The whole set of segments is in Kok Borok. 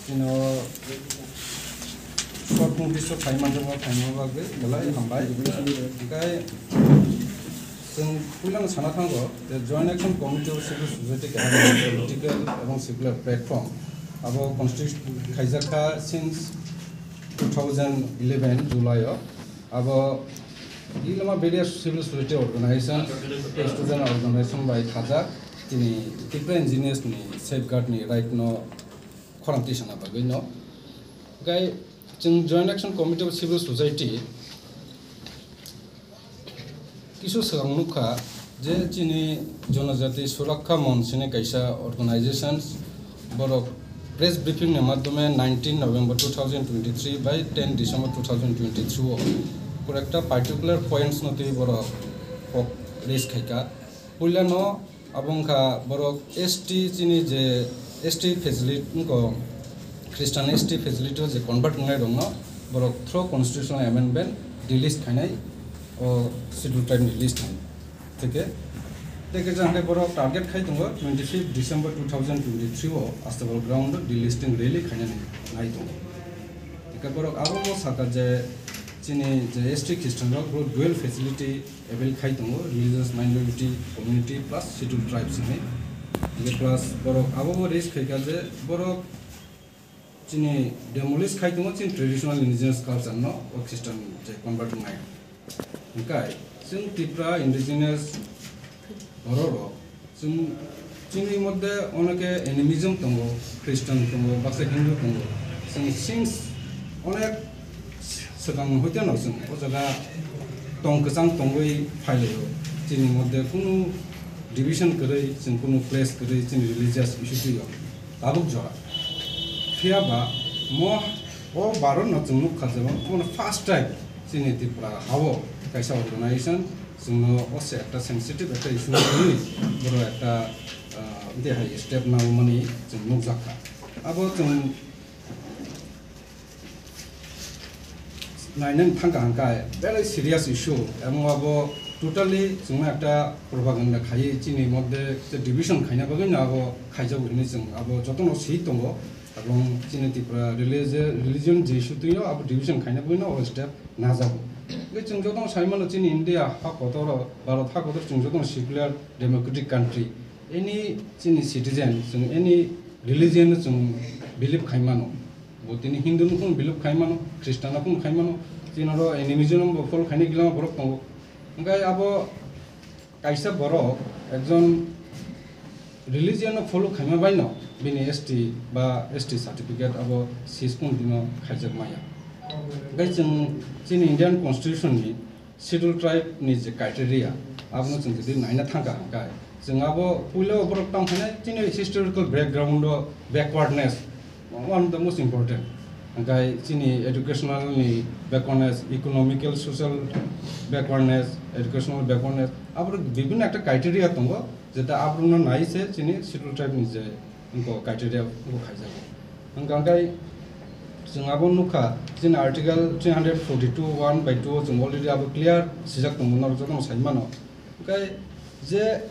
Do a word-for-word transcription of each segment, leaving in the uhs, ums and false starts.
Chino short notice o phai manjak, o phaima bagwi belai hambai. Hwnkhe chwng puilano sana thango je Joint Action Committee of Civil Society keha political ebong secular platform. Abo constitute khaijak kha since two thousand eleven July o. Abo Ilama various civil society organization, student organization bai khajak, tini Tripura engineers ni safeguard ni right no khorang tisana bagwi no. Gai chwng Joint Action Committee of Civil Society kisu swkang nukha je chini Jonojati Surakha Mon sini kaisa organizations, borok press briefing ni madhyome nineteen November two thousand twenty-three bai ten December two thousand twenty-three o korekta particular points no twi borok kok raise khaika. Puila no abo wngkha borok S T chini je S T facility wngkha, Christian S T facility o je convert wngnai rok no borok through constitutional amendment delist khainai, o schedule tribe ni list ni. Theke, teke jang hai borok target khai tongo twenty fifth December two thousand twenty-three o Astabal ground o delisting rally khainani nai tongo. Teke borok abo mo saka je chini je S T Christian rok borok dual facility avail khai tongo, religious minority community plus schedule tribes hinwi. Teke plus borok abo mo raise khaika je borok chini demolish khai tongo chini traditional indigenous culture no o Christian je convert wngnai. Hwnkhe chwng Tripura indigenous borok rok chwng chini moddhe oneke animism tongo, Christian tongo, baksa Hindu tongo. Chwng since onek swkang hoite no chwng o jaga tong kwchang tongwi phailaio. Chini moddhe kunu division kwrwi, chwng kunu clash kwrwi chini religious issue twiyo. Tabuk jora. Phiya ba mo o Bharat no chwng nukha je mo first time chini Tripura hao kaisa organization chwngno o se ekta sensitive ekta issue no twiwi boro ekta, ah, de hai step namani chwng nukjakha. Abo chwng nainani thangkha hwnkhe belai serious issue, emo abo totally chwngno ekta propaganda khaiwi chini moddhe je division khaina bagwi no abo khaijago hinwi chwng abo jotono swi tongo. Ebong chini Tripura religion, religion je issue twiwi no abo division khaina bagwi no abo step najago. Tei chwng jotono sai mano chini India ha kotor, Bharat ha kotor chwng jotono secular democratic country. Any chini citizen, chwng any religion no chwng believe khai mano. Bo tini Hindu no kunu believe khai mano, Christian no kunu khai mano, chini oro animism no bo follow khaina gila borok tongo. Hwnkhe abo kaisa borok ekjon religion no follow khaima bai no bini S T ba S T certificate abo sis kunu dino khaijak maya. Hwnkhe chwng chini Indian Constitution ni Schedule Tribe ni je criteria, abono chwng jodi naina thangkha hwnkhe, chwng abo puila borok tamo hwnwi chini historical background o backwardness, one of the most important. Hwnkhe chini educational ni backwardness, economical, social backwardness, educational backwardness, abo bibhinno ekta criteria tongo, jeta aborokno nai se chini Schedule Tribe ni je wngkha criteria wngkha khaijago. Hwnkha hwnkhe chwng abo nukha, chini Article three hundred forty-two one by two o chwng already abo clear swijak tongo, norok jotono sai mano. Hwnkhe je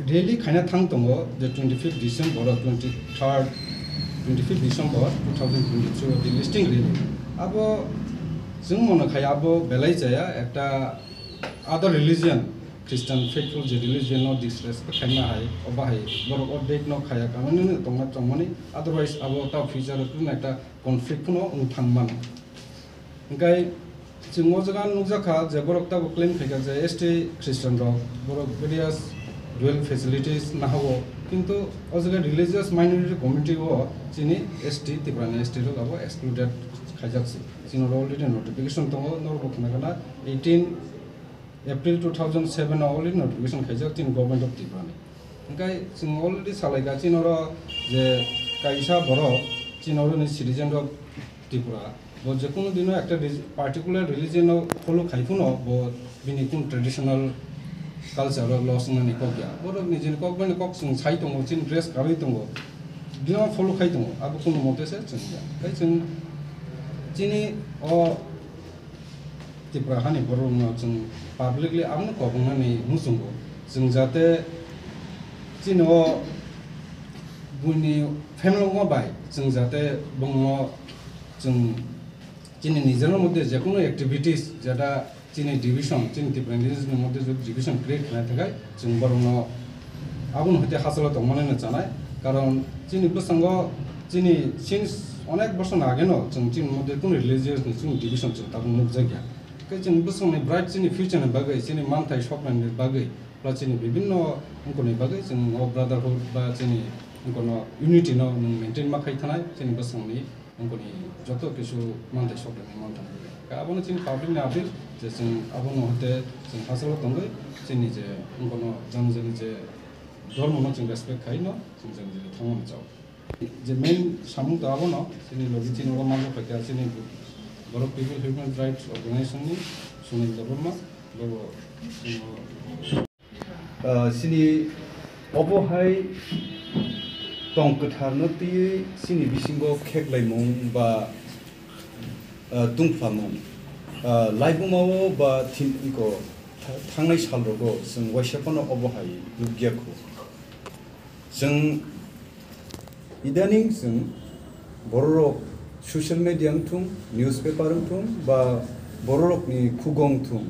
rally khaina thang tongo, je twenty fifth December o, twenty third, twenty fifth December two thousand twenty-three o delisting rally. Abo chwng mano khai abo belai chaya, ekta other religion, Christian faithful je religion no disrespect khaima hai, obo hai borok o date no khaya kanani tongna tongmani, otherwise abo ta future o kunu ekta conflict phano wng thang mano. Hwnkhe chwng o jaga nukjakha je borok tabo claim khaikha je S T Christian rok borok various dual facilities nahao, kintu o jaga religious minority community o chini S T, Tripura ni S T rok abo excluded khaijak se. Chini oro already notification tongo, norok bo khna khna eighteen April two thousand seven o already notification khaijak chini Government of Tripura ni. Hwnkhe chwng already salaikha chini oro je kaisa borok chini oro ni citizen rok Tripura, bo je kunu dino ekta reli-, particular religion no follow khai phano bo bini kunu traditional culture o loss wngnani kok ya. Borok nijini kok bai ni kok chwng sai tongo, chini dress karwi tongo, bini follow khai tongo, abo kunu mote se chwng ya. Tei chwng chini o Tripura hani borok no chwng publicly abono kok wngnani muchungo. Chwng jate chini o Buini family bai chwng jate bongno chwng chini nijera moddhe je kono activities jeta chini division, chini Tripura Indigenous ni moddhe je division create khlai thangkhai chwng borokno abono hoite hachalo tongmani no chanai. Karon chini bwskango chini since onek bosor ni age no chwng chini moddhe kono religious ni chini division chwng tabuk nukjakya. Khe chwng bwskangni bright chini future ni bagwi, chini manthai soknani bagwi, plus chini bibinno wngkoni bagwi chwng o brotherhood ba chini wngkono unity no nwng maintain ma khai thanai chini bwskangni wngkoni joto kisu manthai soknani manthai bagwi. Khe abono chini public ni appeal je chwng abono hoite chwng hachalo tongwi chini je wngkono jani jani je dhormo no chwng respect khai no chwng jani jani thangmani chao. Je main samung to abono, chini logi chini ulo manjak paikha, chini Borok People Human Rights Organization ni Sunil Debbarma, bobo, Ah, chini obo hai tong kwtharno twiwi chini bisingo kheklaimung ba, ah, tungphlamung, ah, laibumao ba thin-, iko tha-, thangnai salrogo chwng waisa phano obo hai nukya kho. Chwng idaning chwng bororok social media wngthung, newspaper wngthung, ba bororokni khugong wngthung,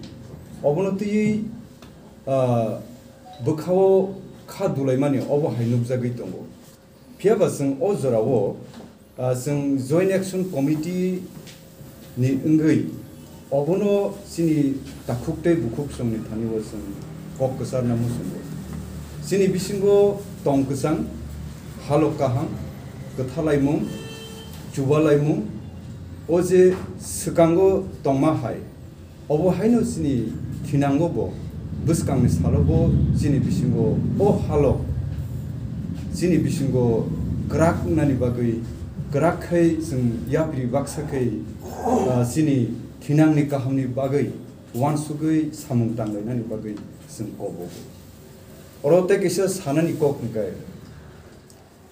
obono twiwi, ah, bwkhao kha dulaimani obo hai nukjagwi tongo. Phiya ba chwng o jorao, ah, chwng Joint Action Committee ni wngwi obono chini takhuk tei bukhuk songni thani o chwng kok kwcharna muchungo. Chini bisingo tong kwchang, halok kaham, kwthalaimung, chubalaimung, o je swkango tongma hai, obo haino chini thinango bo, bwskangni salo bo chini bisingo o halok, chini bisingo kwrak wngnani bagwi, kwrak khai chwng yapri baksa khai, ah, chini thinangni kahamni bagwi uansugwi samung tanglainani bagwi chwng kobogo. Oro tei kaisa sanani kok hwnkhe,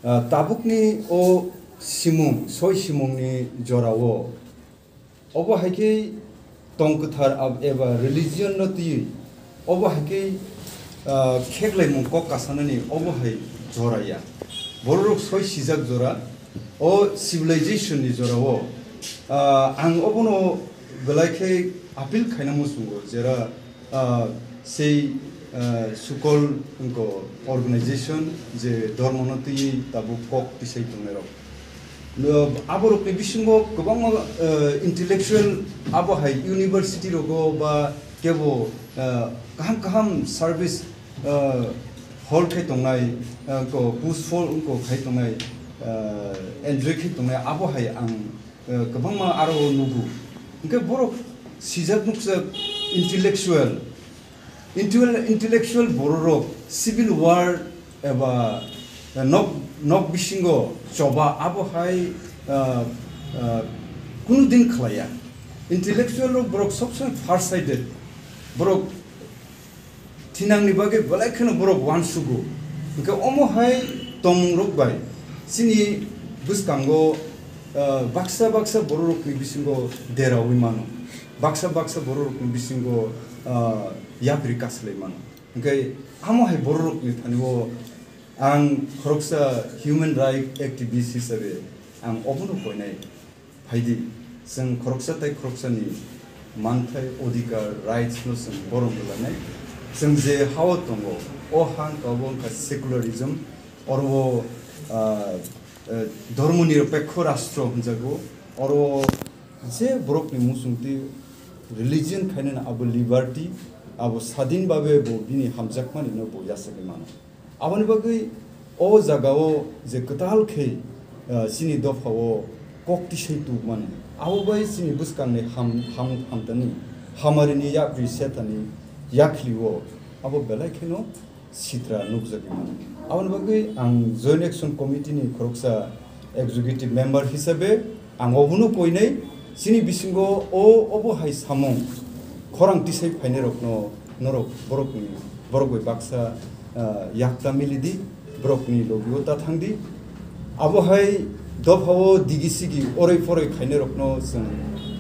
ah, tabukni o simung, soi simungni jorao obo hai khe tong kwthar ab-, eba religion no twiwi obo hai khe, ah, kheklaimung kok kasanani obo hai jora ya. Bororok soi sijak jora, o civilization ni jora o, ah, ang obono belai khe appeal khaina muchungo, jera, ah, sei, ah, Sukol wngko organization je dhormo no twiwi tabuk kok tisai tongnai rok. No, aborokni bisingo kwbangma, eh, intellectual abo hai university rogo ba kebo, eh, kaham kaham service, eh, hol khai tongnai, eh, ko post hol wngko khai tongnai, eh, enjoy khai tongnai abo hai ang, eh, kwbangma aro nugo. Hwnkhe borok sijak nukjak intellectual, Intel-, intellectual bororok civil war eba, eh, nok, nok bisingo choba abo hai, ah, ah, kunu din khlaiya. Intellectual rok borok sob somoi far-sighted. Borok thinangni bagwi belai kheno borok uansugo. Hwnkhe omo hai tongmung rok bai chini bwskango, ah, baksa baksa bororokni bisingo deraui mano. Baksa baksa bororokni bisingo, ah, yapri kaslai mano. Hwnkhe amo hai bororokni thani o ang khoroksa human right activist hisabe ang obono koinai. Phaidi, chwng khoroksa tei khoroksani manthai, odhikar, rights no chwng borom rwlainai. Chwng je ha-o tongo, o ha wngkha, obo wngkha secularism, oro o, ah, eh, dhormo nirapekho rastro hwnjago, oro o je borokni muchungtwi religion khainani abo liberty, abo sadin babe bo bini hamjakmani no bo yachagwi mano. Aboni bagwi o jagao je kwtal khe, ah, chini dophao kok tisai tubumani, abo bai chini bwskangni ham-, ham-, hamtani, hamarini yapri sethani yakhli o abo belai kheno sitra nukjagwi mano. Aboni bagwi ang Joint Action Committee ni khoroksa executive member hisabe ang obono koinai, chini bisingo o obo hai samung khorang tisai phainai rokno norok borokni, borok bai baksa, ah, yakta mili di, borokni logi o ta thang di. Abo hai dophao digi sigi oroi phoroi khainai rokno chwng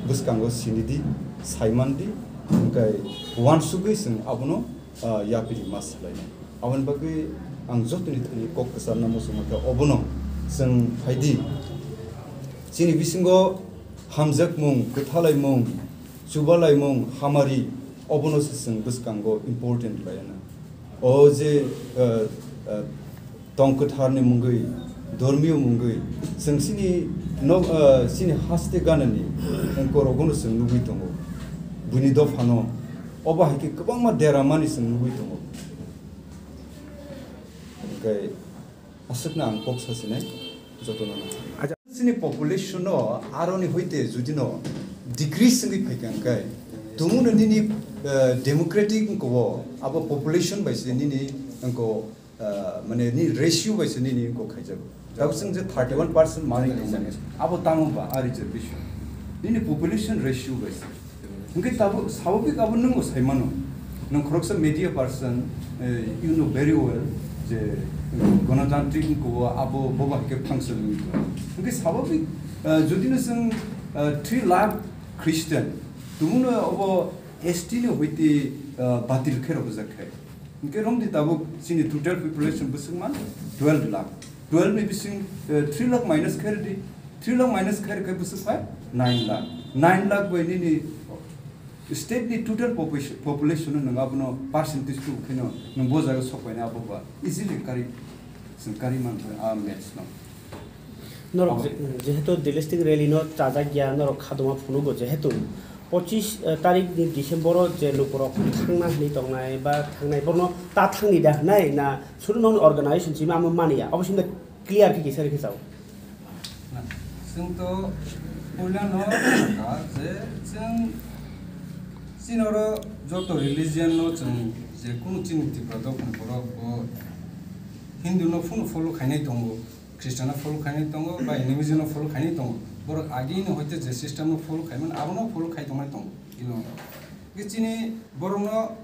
bwskango sini di, saiman di, hwnkhe uansugwi chwng abono ah, yapiri ma swlainai. Aboni bagwi ang jotoni thani kok kwcharna muchungma khe obono Chwng phaidi, chini bisingo hamjakmung, kwthalaimung, chubalaimung, hamari, obono se chwng bwskango important laiana. O je, uh, uh, tong kwtharni mungwi, dhormiyo mungwi, chwng chini no, uh, chini haste ganani ongkorogono chwng nugwi tongo. Buini dophano, obo hai khe kwbangma deramani chwng nugwi tongo. Hwnkhe, aswkno ang kok sasinai jotono. Acha. Chini population no aroni hoite judino decrease wngwi phaikha hwnkhe, tumungno nini, eh, democratic wngkho, abo population bai se nini wngkho, eh, mane ni ratio bai se nini wngkho khaijago. Tabuk chwng je thirty one percent manwi tongmani, abo tamo ba a reservation? Nini population ratio bai se. Hwnkhe tabuk swabhabik abo nwng bo sai mano. Nwng khoroksa media person, eh, you know very well je Ganatantrik wngkho abo boba hwnkhe function wngkho. Hwnkhe swabhabik, eh, jodi no chwng, eh, three lakh Christian, tumungno obo S T ni hoite, eh, batil khe rwjak khe. Hwnkhe romdi tabuk chini total population bwswk man twelve lakh. Twelve ni bising, eh, three lakh minus khe rwdi. Three lakh minus khe rwkhe bwswk phai nine lakh. Nine lakh bai nini state ni total population, population no nwng abono percentage two kheno nwng bo jaga sok paina abo ba easily kari, chwng kari man thai a maths no. Norok abo je-, jehetu Delhi District rally no chajak ya, norok khadoma phunugo jehetu pochis, eh, tarik ni December o je lukurok thangna hwnwi tongnai ba thangnai, borno ta thangni da hwnai na suru nokni organization simi amo mani ya, obo simi clear khe kisa rikhe chao. Na, chwng to puila no sakha je chwng chini oro joto religion no chwng je kunu chini Tripura dophani borok bo Hindu no phunu follow khainai tongo. Christian no follow khainai tongo, ba animism no follow khainai tongo. Borok agini hoite je system no follow khaimani, abono follow khai tongnai tongo. Ino, je chini borok no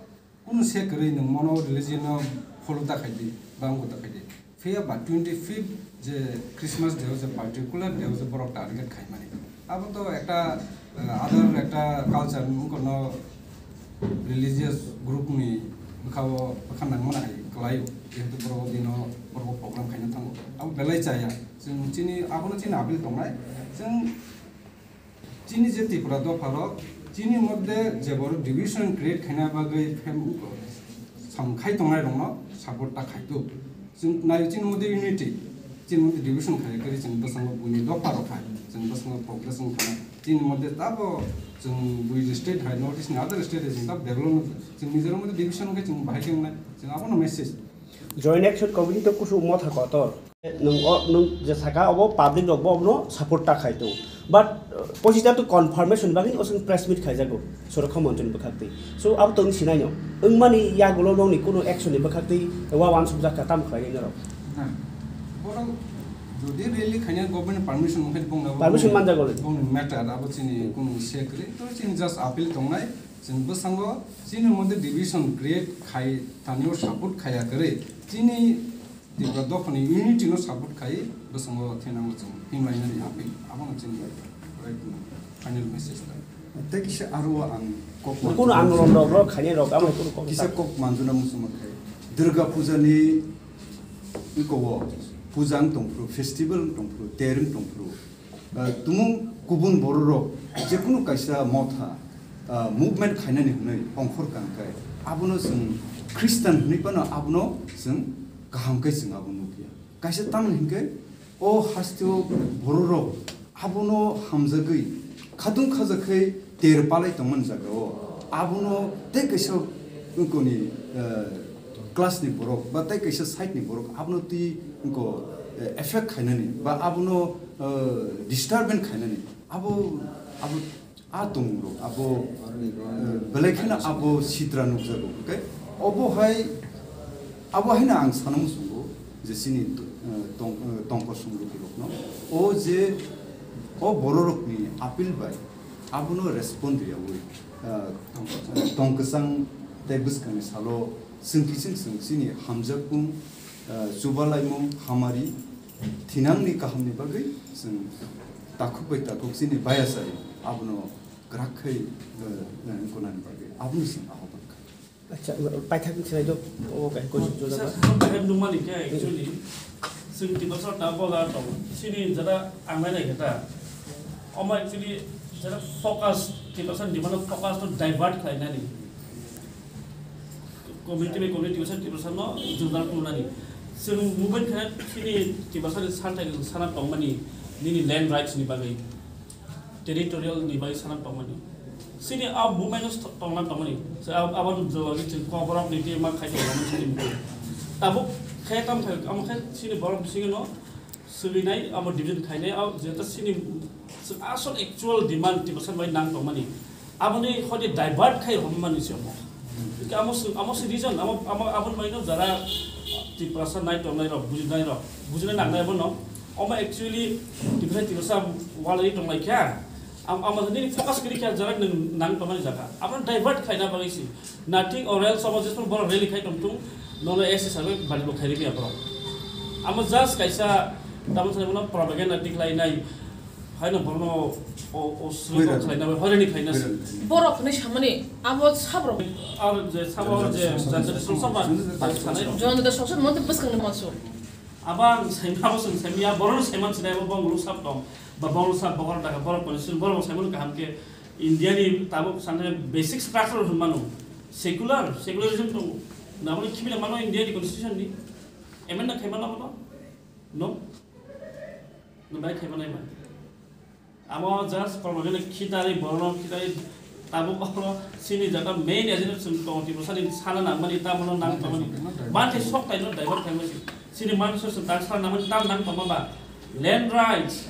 kunu se kwrwi nwng mono religion no follow ta khaidi, ba wngkho ta khaidi. Phiya ba twenty fifth je Christmas day o je particular day o je borok target khaimani. Abo to ekta, eh, other ekta culture wngkha no religious group ni bwkha o bwkha nangmani hai kwlai o, jehetu borok o dino borok o program khaina thango, abo belai chaya. Chwng chini abono chini appeal tongnai, chwng chini je Tripura dopha rok chini moddhe je borok division create khaina bagwi phem samkhai tongnai rokno support ta khai tu. Chwng nai chini moddhe unity, chini moddhe division khai khe chwng bwskango buini dopha rok khai, chwng bwskango progress wng kha. Chini moddhe tabo chwng bui state hai, North East ni other state hai chwng tabo develop wng kha. Chwng nijor moddhe division wng khe chwng bahai khe wngnai, chwng abono message. Joint Action Committee to kusu motha kotor. Nwng o, nwng je saka obo public rok bo obono support ta khai tu. But, uh, pochis tarik to confirmation bagwi oswng press meet khaijago Surakha Manchuni bwkhaktwi. So, abo to wng sinai no. Wngmani yagulo nokni kuno action ni bwkhaktwi wa wansukjak kha, tamo khlainai norok? Na, borok jodi rally khaina government permission mokhe bongna bo Permission bongni, manjago le. Bongni matter abo chini kuno se kwrwi. To chini just appeal tongnai, chwng bwskango chini moddhe division create khai tanio support khaiya kwrwi. Chini Tripura dophani unity no support khai bwskango thenango chwng himlainani appeal, abono chini right final message ta. Tei kisa aro ang kok Kuno manjuna andolon muchung rok, rok khainai rok, amo kuno kok kisa ta. Kok manjuna muchung khai. Durga puja ni iko o puja wng tongphuru, festival wng tongphuru, ter wng tongphuru. Ah, tumung kubun bororok jekunu kaisa motha, ah, movement khainani hwnwi ongkhor kang khe, abono chwng Khristan hwnwi phano abono chwng kaham khe chwng abo nukya. Kaisa tamoni hinkhe o hasteo bororok abono hamjagwi khadung khaja khe ter palai tongmani jagao abono tei kaisa wngkoni, eh, class ni borok ba tei kaisa side ni borok abono twi wngko, eh, effect khainani ba abono, eh, disturbance khainani abo, abo a tongmung rok abo, eh, belai kheno abo sitra nukjago. Hwnkhe obo hai, abo haino ang sana muchungo je chini, eh, tong-, eh, tongkor sumrwkirokno o je o bororokni appeal bai abono respond riyawi, eh, tong kwchang tei bwskangni salo chwng kiching chwng chini hamjakmung, eh, chubalaimung, hamari, thinangni kahamni bagwi chwng takhuk bai takhuk chini bayasari abono kwrak khai, eh, eh, wngkha nani bagwi abono chwng ahoban kha. Acha, paithak ni sinai do, o kaisa question jora ba. Sir, nung mani khe actually Chwng Tiprasa ta bola tong, chini jara ang nai nai khe ta. Omo actually jara focus, Tiprasa ni demand focus to divert khlai nani. Community by community Tiprasa, Tiprasa no jwdar kulnani. Chwng movement khe chini Tiprasa ni salthai sana tongmani, nini land rights ni bagwi, territorial ni bagwi sana tongmani. Chini a movement no tongna tongmani. Aboni jwlani chwng koborok ni tei ma khai tongmani chini movement. Tabuk khe tam khai, amo khe chini borok bisingo no swinai, amo division khainai, o jeta chini asol actual demand Tiprasa bai nang tongmani. Aboni hodi divert khai hom mani se omo. Amo se, amo se reason, amo, amo, aboni bai no jara Tiprasa nai tongnai rok, bujinai rok, bujinai nangnai abono. Omo actually Tiprasa, Tiprasa walai tonglai kha. Am-, amo nini focus kiri kha jara nang tongmani jaga. Amo divert khaina bagwi se. Nothing or else, omo jesmano borok rally khai tongtung, nono S S R bali bo khairi biya borok. Amo just kaisa, tamo thani bono propaganda tiklai nai, haino borno o, o sri Hoirani. Khlaina bai, hoirani khlaina se. Hoirani. Borok hwnwi samani, abo sabrok. Ar je sabo je, je, je, songsa ba, sanai. Jon da songsa mo te bwskang ni mansu. Abo ang saima, abo song saimya, borok no saiman sinai, abo bong lu sab tong, ba bong lu sab bokor daga, borok constitution, borok saiman kaham khe, India ni tabuk sanai basic structure hwn mano, secular, secularism tongo. Naboni khibina mano India ni constitution ni, amend na khaima labo no, no, no bai khaima nai ma. Amo just propaganda khitari, borno khitari, tabuk oro chini jata main agenda chwng tongo Tiprasa ni sana nangmani, tamono nang tongmani. Manthai sok taino divert khaima si. Chini manthai sok tak sana nangmani, tam nang tongma ba. Land rights,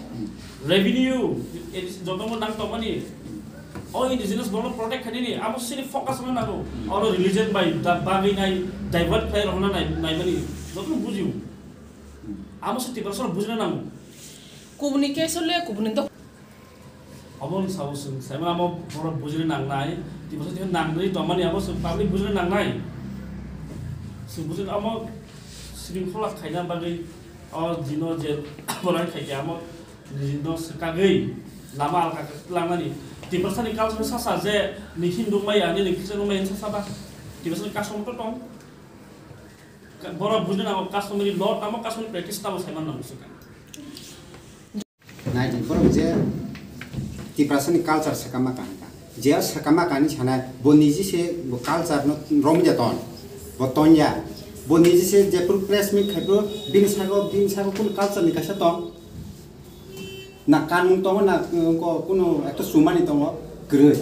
revenue, jotono nang tongmani. O indigenous borno protect khainani, amo chini focus ma nango. Oro religion bai da bagwi nai, divert khlai rohna nai, naimani. Jotono bujiu. Amo se Tiprasa bujina nango. Kubuni case le, kubuni dok. Obo wng sabo chwng saimano amo borok bujina nangnai, Tiprasa twi nangnai tongmani abo chwng public bujina nangnai. Chwng bujina amo shringkhola khaina bagwi o dino je borok khaikhe amo nijino swkagwi lama alka khe twlangnani. Tiprasani culture sasa je ni Hindu maya, nini Christian maya sasa ba Tiprasani custom to tong. Borok bujina nango customary law tamo customary practice tamo saiman nango swkang. Nai di, borok je Tiprasani culture swkama kaham kha. Je swkama kaham sanai, bo niji se bo culture no romya ton, bo tonya. Bo niji se jephuru press meet khai phuru bini sago, bini sago kunu culture ni kaisa tong. Na kanun tongo, na, uh, ko-, kunu ekta sumani tongo, kwrwi.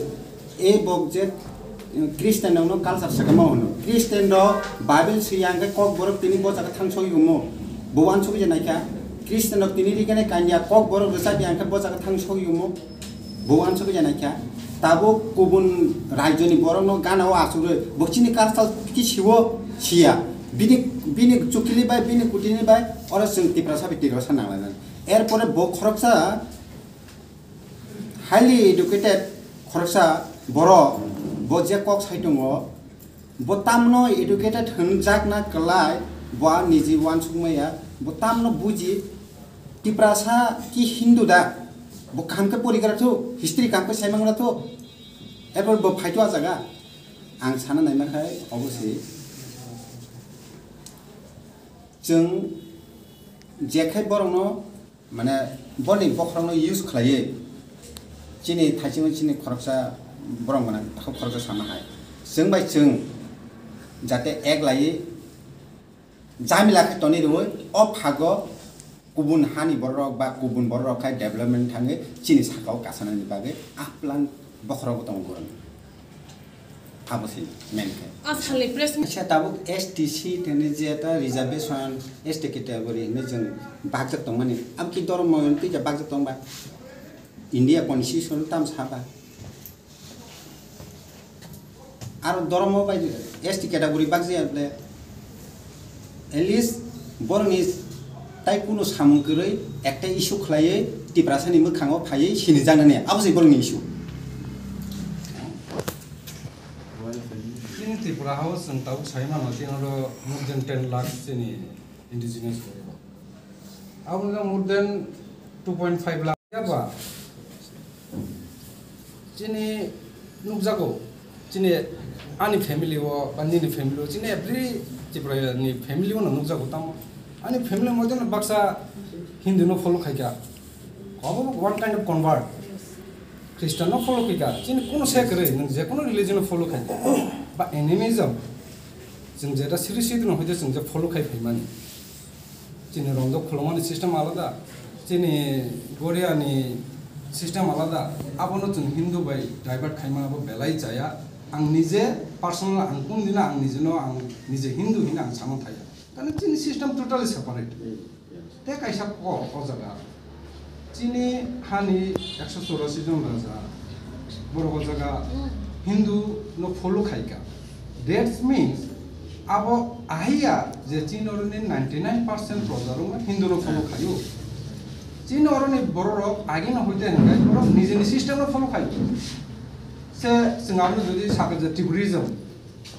E bok je, uh, Christian rokno culture swkama hwno. Christian rok Bible swiya hwnkhe kokborok tini bo jaga thang sogwi omo. Bo uansugwi je naikha. Christian rok tini rikene kanya kokborok rwchapya hwnkhe bo jaga thang sogwi omo. Bo uansugwi je naikha. Tabuk kubun rajyoni borokno gana o achugwi bo chini culture kisiwo siya. Bini, bini chukili bai, bini kutini bai, oro chwng Tiprasa bai Tiprasa nanglainani. Erpore bo khoroksa highly educated khoroksa borok, bo je kok sai tongo, bo tamno educated hwnjakna kwlai, bo a niji uansukmaya, bo tamno buji, Tiprasa ki Hindu da, bo kaham khe porigra thu, history kaham khe saimangra thu, erpor bo phaito a jaga, ang sana naima khai, obviously, chwng jekhai borokno Mane, boni bokhorokno use khlaiwi chini thaisingo chini khoroksa borok gwnang takhuk khoroksa sama hai. Chwng bai chwng jate ek laiwi jamila khe tonwi rwui o phago kubun hani borok ba kubun borok khai development thangwi chini sakao kasanani bagwi a plan bokhorok bo tongo goroni. Abo se main khe. A salni press meet. Acha tabuk S T C tene je ta reservation S T category hinwi chwng bakjak tongmani. Abo ki dormo twi ja bakjak tongba. India constitution tam saba. Aro dormo bai S T category bakjak ya ble. At least borokni tai kunu samung kwrwi ekta issue khlaiwi Tiprasani mwkhango phaiwi sinijaknani, abo se borokni issue. Chini Tripura hao chwng tabuk sai mano, chini oro more than ten lakh chini indigenous borok. Abo wngkha more than two point five lakh. Yaba chini nukjago, chini ani family o ba nini family o, chini every Tripura ni family o no nukjago tamo. Ani family moddhe no baksa Hindu no follow khaikha. Abo one kind of convert. Christian no follow khaikha. Chini kuno se kwrwi, nwng je kuno religion no follow khaikha. Ba animism. Chwng jeta siri siri no hoide chwng je follow khai phaimani. Chini rondok khulumani system alada. Chini Goria ni system alada. Abono chwng Hindu bai divert khaima abo belai chaya. Ang nije personal ang kung dina ang nije no ang nije Hindu hina ang sama thaya. Tani chini system totally separate. Te kaisa kok o jaga. Chini hani ekso chorasi jon raja, borok o jaga Hindu no follow khaika. That means abo ahiya je chini oroni ninety nine percent proja rok Hindu no follow khaio. Chini oroni borok rok agini hoite hingkai borok nijeni system no follow khaio. Se chwng abo jodi sakha je Tiburism,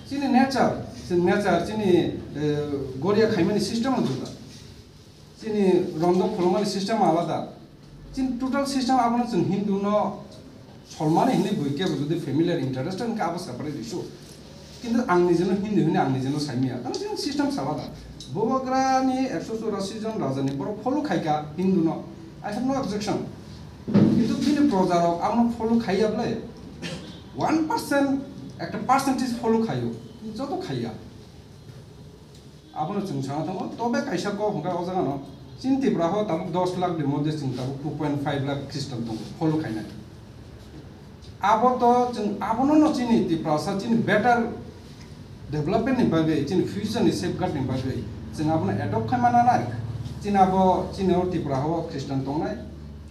chini nature, chini nature, chini, eh, Goria khaimani system o juda. Chini rondok khulumani system alada. Chini total system abono chwng Hindu no solmani hinwi bui kebo jodi familiar interest wngkha abo separate issue. Kintu ang nijeno Hindu hinwi ang nijeno saimaya. Kano chini system salada. Bubagrani ekso chorasi jon rajani borok follow khaika Hindu no. I have no objection. Kintu bini projarok abono follow khaiya bwle one percent ekta percentage follow khaio. Joto khaiya. Abono chwng sana tongo, tobe kaisa kok hwnkhe o jaga no, chini Tripura ho tabuk dos lakh ni moddhe chwng tabuk two point five lakh Christian tongo, follow khainai. Abo to chwng abono no chini Tiprasa chini better development ni bagwi, chini future ni safeguard ni bagwi chwng abono adopt khaima nanai. Chini abo chini o Tripura ho Christian tongnai,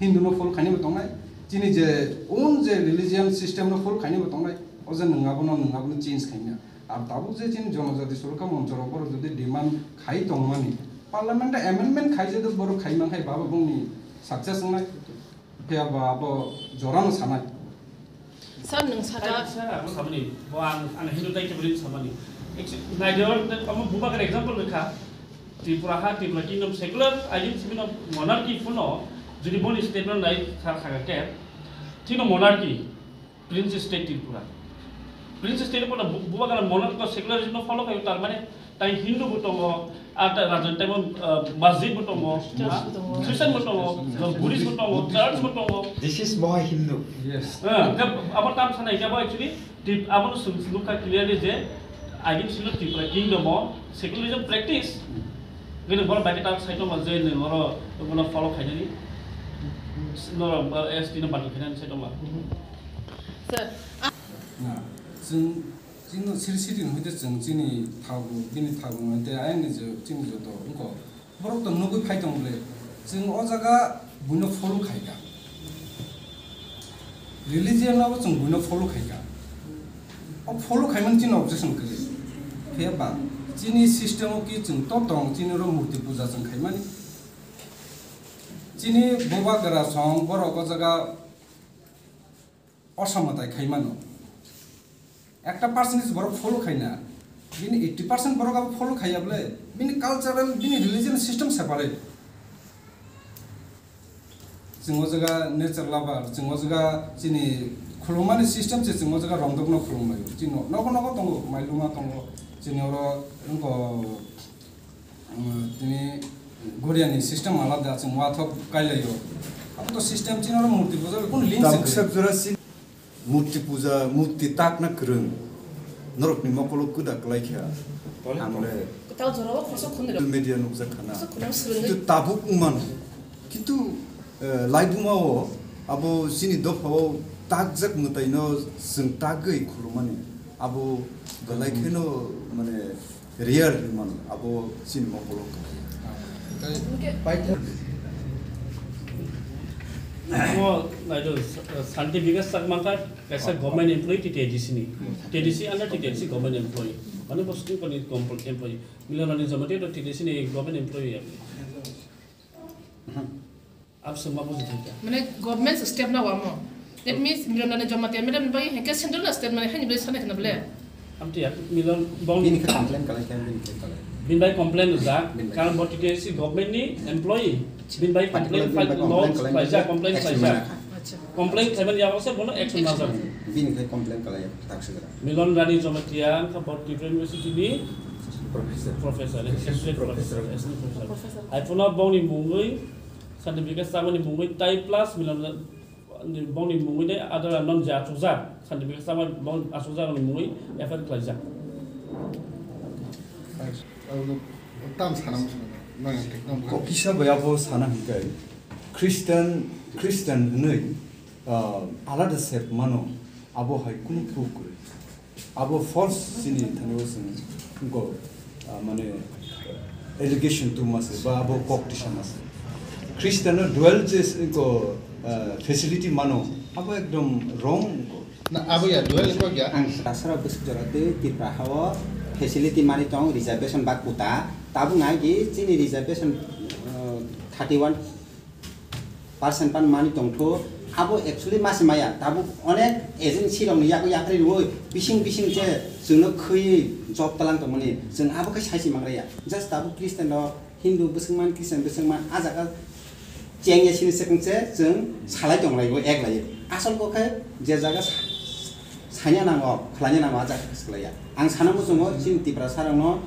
Hindu no follow khainai bo tongnai, chini je own je religion system no follow khainai bo tongnai, o je nwng abono, nwng abono change khaimya. Ar tabuk je chini Jonojati Surokha Moncho rok borok jodi demand khai tongmani, parliament o amendment khai jodi borok khai mankhai baba bongni success wngnai, phiya ba abo jorano sanai. Sir, nwng saka Sir, ang samani, bo ang, ang Hindu tai kebri samani. Actually, naidor, amo bubagra example lekha, Tripura ha, Tripura kingdom secular, I think, simi no monarchy phuno, jodi boni statement nai kha kha ke, thino monarchy, Prince State Tripura. Prince State Tripura bu-, bubagra monarch ba secularism no follow khayo, tar mane tai Hindu bo tongo, ar tai rajon tai bo, uh, masjid bo tongo, Church ha? Bo tongo. Christian bo tongo, Buddhist bo tongo, church bo tongo. This is Maha Hindu. Yes. Eh, kab-, abo tam sana ikha bo actually, tip-, abo no sum-, sumukha clearly je, agin sino Tripura kingdom o secularism practice. Gini bor bai ta sai tongma je ne ngoro, ngoro follow khainani. Noro, uh, S T no bati khainani sai tongma. Sir, Na, chwng, chini siri siri hwnkhe chwng chini thabu, bini thabu hwnkhe ayang ni je chini joto wngkha. Borok to nugwi phai tong bwle. Chwng o jaga buino follow khaikha. Religion abo chwng buino follow khaikha. O follow khaimani chini objection kwrwi. Phiya ba chini system o ki chwng to tong, chini oro murti puja chwng khaimani. Chini bubagra song borok o jaga osamwtai khai mano. Ekta percentage borok follow khai na, bini eighty percent borok abo follow khaiya bwle, bini cultural, bini religion system separate. Chwng o jaga nature lover, chwng o jaga chini khulumani system se chwng o jaga romdokno khulumlaio. Chini nogo nogo tongo, mailuma tongo, chini oro wngkha. Tini Goriani system alada, chwng wathok kailaio. Abo to system chini oro murti puja bai kunu link se kwrwi. Tabuk sep jora si murti puja, murti takna kwrwng. Norokni mokolo kwda kwlai kha. Ang le Kwtal jorao khorsa khunwi rw-, media nukjak khana. Khorsa khunwi swrwngwi. Kintu tabuk wngmano. Kintu, eh, laibuma o abo chini dopha o takjak mwtai no chwng tagwi khulumani. Abo belai kheno mane Rare hinwi mano, abo chini mokolo kwrwi. Tei Amo naidol, Santi Bikas Chakma kha kaisa government employee T T A D C ni. T T A D C under T T A D C government employee. Mane bo school koni compl-, employee. Milan Rani Jamatia to T T A D C ni government employee ya. Abswngma buji thangkha. Mane government step na wamo. That means Milan Rani Jamatia madam ni bagwi hengke central na step mane hani bagwi sanai khna bole. Amtiya Milan bong Bini khe complain kalai khe bini khe kalai. Bin bai complain rijak. Bin bai. Karon bo T T A D C government ni employee. Bin bai complain file lodge khlaijak, complain khlaijak. Acha. Complain khlaimani yago se bono action najak. Bini khe complain kalai tak se. Milan Rani Jamatia wngkha bo Tripura University ni Professor, assistant professor, assistant professor. Hai phano bongni mungwi certificate chamani mungwi tai plus milam bongni mungwi de other non je achukjak certificate chama bong achukjak ni mungwi F I R khlaijak. Tam sana muchung nang ekdom. Kok kisa bai abo sana hingkai Christian, Christian hwnwi, ah, alada sep mano, abo hai kunu proof kwrwi. Abo false chini thani o chwng go, ah, mane allegation tuma se ba abo kok tisa ma se. Christian no dual je se go, ah, facility mano, abo ekdom wrong go. Na, abo ya, dual ko ya. Ang Tasara bwswk jora twi Tripura hao facility mani tong, reservation ba quota, tabuk nai di chini reservation, ah, thirty one percent pan mani tongtho, abo actually mase maya, tabuk onek agency rokni yago yakri rwoi, bising bising je chwngno khwi job talang tongmani, chwng abo khe saisi mangraya. Just tabuk Christian rok, Hindu bwswngman, Christian bwswngman, a jaga chengya sini swkang se chwng salai tonglaibo, ek lai. Asol kok khe je jaga sa-, Sanya nango, khlaina nango, a jaga khe swlaiya. Ang sana muchungo, chini Tiprasa rokno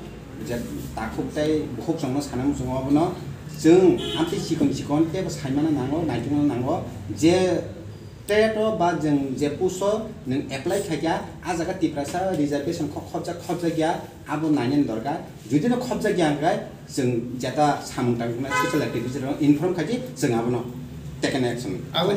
je takhuk tei bukhuk chwngno sana muchungo, abono chwng amtwi chikon chikon teibo saimano nango, naitugna nango, je trade o ba chwng je post o nwng apply khaikha, a jaga Tiprasa reservation kok khopjak khopjak ya, abo nainani dorkar. Jodi no khopjak ya hwnkhe, chwng jeta samung tangjaknai social activity rok inform khaidi, chwng abono taken action. Abo